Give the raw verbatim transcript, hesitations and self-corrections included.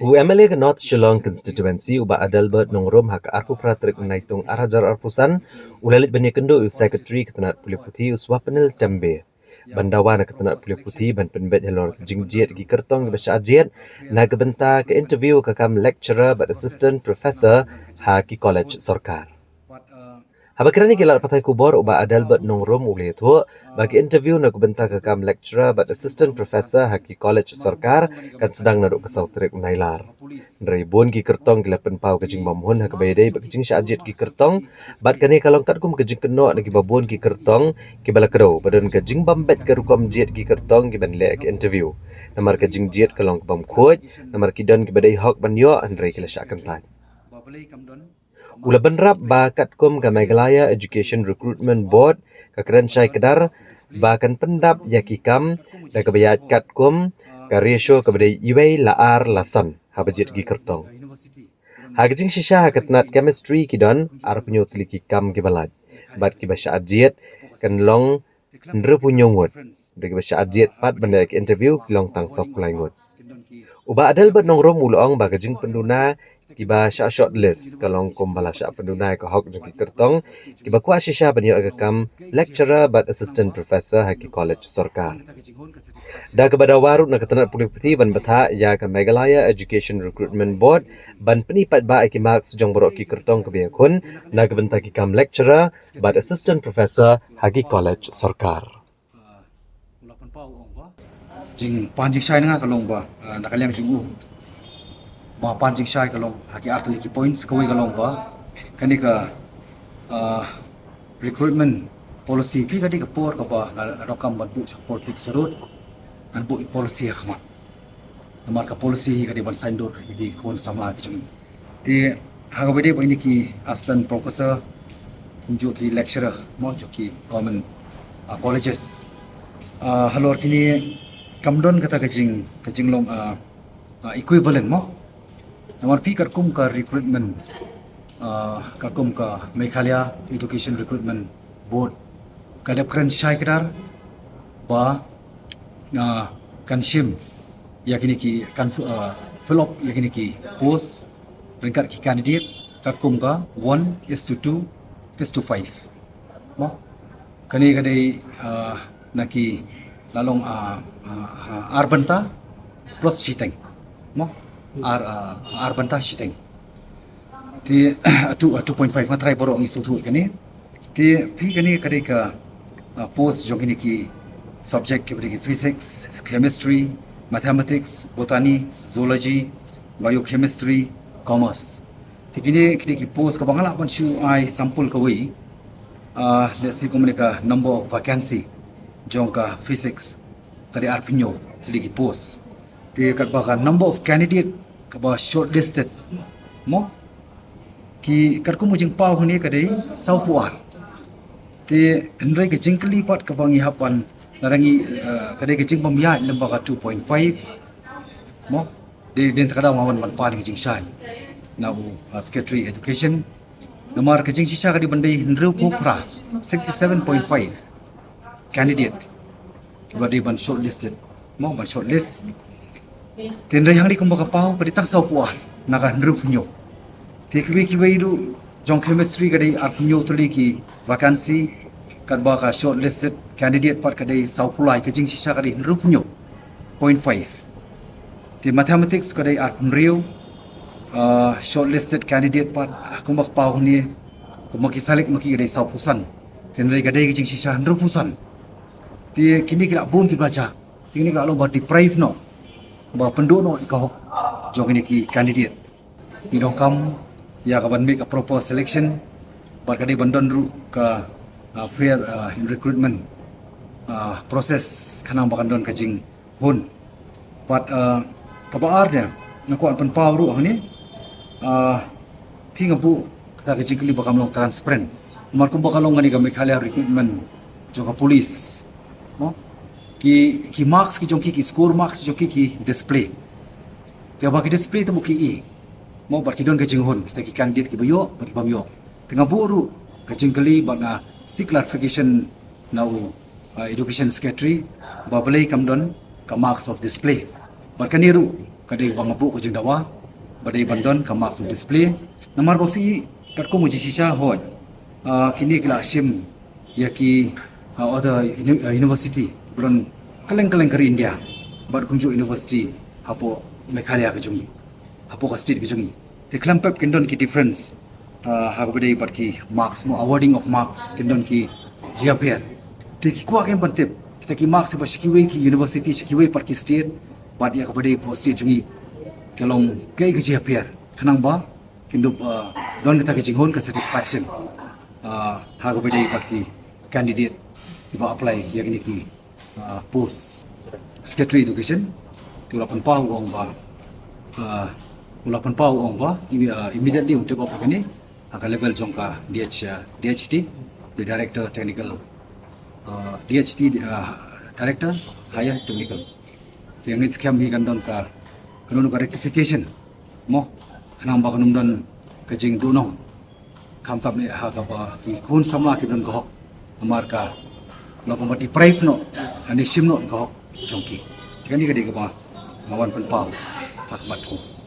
U M L A ka North Shillong Constituency, u Bah Adelbert Nongrum, ha ka arphew phra tarik u Naitung ar hajar arphew san, u la leit ban ïakynduh ïa u Secretary ka tnat pule puthi, u Swapnil Tembe, ban dawa na ka tnat pule puthi ban pynbeit halor ka jingjied ki kyrtong kiba shah jied na ka bynta ka interview ka kam lecturer bad assistant professor ha ki college sorkar. Haba kren ïa ki lad pathai khubor, u Bah Adelbert Nongrum u la ïathuh ba ka interview na ka bynta ka kam lecturer bad assistant professor ha ki college sorkar kan sdang naduh ka saw tarik u Nailar. Hynrei bun ki kyrtong ki la pynpaw ka jingbymhun ha kaba ïadei bad ka jingshah jied ki kyrtong, bad kane ka long katkum ka jingkynnoh na kiba bun ki kyrtong kiba la kdew ba don ka jingbym beit ka rukom jied ki kyrtong kiban leh ka interview. Namar ka jingjied ka long ka bym khuid, namar ki don kiba dei hok ban ïoh, hynrei ki la shah kyntait. U la bynrap ba katkum ka Meghalaya Education Recruitment Board ka kren shai kdar ba kan pyndap ïa ki kam da kaba ïaid katkum ka ratio kaba dei iwei la ar la san haba jied ki kyrtong. Ha ka jingshisha ha ka tnat chemistry ki don arphew hynñiew tylli ki kam kiba lait, bad kiba shah jied kan long hynriewphew hynñiew ngut. Da kiba shah jied pat ban leh ka interview ki long tang sawphew lai ngut. U Bah Adelbert Nongrum u la ong ba ka jingpynduna kiba shah shortlist ka long kumba la shah pynduna ïa ka hok jong ki kyrtong kiba kwah shisha ban ïoh ïa ka kam lecturer bad assistant professor ha ki college sorkar. Da kaba dawa ruh na ka tnat pule puthi ban bthah ïa ka Meghalaya Education Recruitment Board ban pyni paidbah ïa ki marks jong baroh ki kyrtong kiba ïakhun na ka bynta ki kam lecturer bad assistant professor ha ki college sorkar. Jingpan jingshai na nga ka long ba, ah, na ka liang jong u, ba pan jingshai ka long ha ki ar tylli ki points, kawei ka long ba kane ka, ah, recruitment policy, phi ka dei ka por kaba nga, nga donkam ban buh sha politics sharud, ngan buh ïa policy ha khmat. Namar ka policy hi ka dei ban saiñdur ïa ki khun samla ki jong ngi. Te ha kaba dei ba ine ki assistant professor, kumjuh ki lecturer, mo, jong ki government, ah, colleges, ah, halor kine kam don kata ka jing, ka jinglong, ah, ah, equivalent, mo. Namar phi katkum ka recruitment, ah, katkum ka Meghalaya Education Recruitment Board ka dep kren shai kdar ba, ah, kan shim ïa kine ki, kan f-, ah, fill up ïa kine ki post ryngkat ki candidate katkum ka one is to two is to five. Mo, kane ka dei, ah, na ki la long, ah, ah, ah, ar bynta plus shiteng. Mo, ar, ah, ar bynta shiteng. Te, ah, two, ah, two point five, nga trai baroh ngi sngewthuh kane. Te phi kane ka dei ka, ah, post jong kine ki subject kiba dei ki physics, chemistry, mathematics, botany, zoology, biochemistry, commerce. Te kine ki dei ki post kaba nga lah ban shu ai sample kawei. Ah, let's see, kumne ka number of vacancy jong ka physics ka dei arphew hynñiew tylli ki post. Te katba ka number of candidate kaba shortlisted, mo, ki katkum ka jingpaw hangne ka dei sawphew ar. Te hynrei ka jingkylli pat kaba ngi hap ban, lada ngi, eh, ka dei ka jingbym ïaid lem bad ka two point five, mo, dei, dei kata ka daw nga wan ban pan ka jingshai na u, uh, Secretary Education. Namar ka jingshisha ka dei ban dei hynriewphew phra, sixty-seven point five candidate kiba dei ban shortlisted, mo, ban shortlist. Te hynrei hangne kumba ka paw ka dei tang sawphew ar na ka hynriewphew hynñiew. Te kiwei kiwei ruh jong chemistry ka dei arphew hynñiew tylli ki vacancy, katba ka shortlisted candidate pat ka dei sawphew lai, ka jingshisha ka dei hynriewphew hynñiew point five. Te mathematics ka dei arphew hynriew, ah, shortlisted candidate pat, ah, kumba ka paw hangne, kumba ki select ma ki ka dei sawphew san. Te hynrei ka dei ka jingshisha hynriewphew san. Te kine ki la bun kiba la jah. Te kine ki la long ba deprive noh, ba pynduh noh ïa ka hok jong kine ki candidate. Ngi donkam ïa ka ban make a proper selection, bad ka dei ban don ruh ka, ah, fair, ah, in recruitment, ah, process, khnang ba kan don ka jinghun. Bad, ah, kaba ar ne, nga kwah pynpaw ruh hangne, ah, phi, nga buh kata ka jingkylli ba kam long transparent. Namar kumba ka long kane ka Meghalaya recruitment jong ka police, mo, ki, ki marks ki jong ki, ki score marks jong ki, ki display. Te ba ki display te mo ki ïoh, mo, bad ki don ka jinghun, kita ki candidate kiba ïoh bad kiba ym ïoh. Te nga buh ruh ka jingkylli bad nga seek clarification na u, uh, Education Secretary, ba balei kam don ka marks of display. Bad kane ruh ka dei ba nga buh ka jingdawa ba dei ban don ka marks of display. Namar ba phi katkum ka jingshisha hoi, ah, kine ki la shim ïa ki, ah, other uni-, ah, university ba don kylleng kylleng ka ri India bad kumjuh university hapoh Meghalaya ka jong ngi, hapoh ka state ka jong ngi. Te khlem pep kin don ki difference, ah, ha kaba dei bad ki marks, mo, awarding of marks, kin don ki jingïapher. Te ki kwah kin ban tip kita ki marks ba sha kiwei ki university, sha kiwei pat ki state, bad ïa kaba dei hapoh state jong ngi ka long kaei ka jingïapher, khnang ba kin dup, ah, don kata ka jinghun, ka satisfaction, ah, ha kaba dei bad ki candidate kiba apply ïa kine ki, ah, post. Secretary Education te u la pynpaw, u ong ba, ah, u la pynpaw, u ong ba imi-, ah, immediately un take up ïa kane ha ka level jong ka D H, ah, D H T, the Director Technical, ah, D H T, ah, Director Higher Technical. Te ngeit skhem hi kan don ka, kan don ka rectification, mo, khnang ba kan ym don ka jingduhnong, khamtam eh ha kaba ki khun samla ki don ka hok, namar ka long kumba deprive noh, lane shim noh ka hok jong ki. Te kane ka dei kaba nga wan pynpaw ha khmat phi.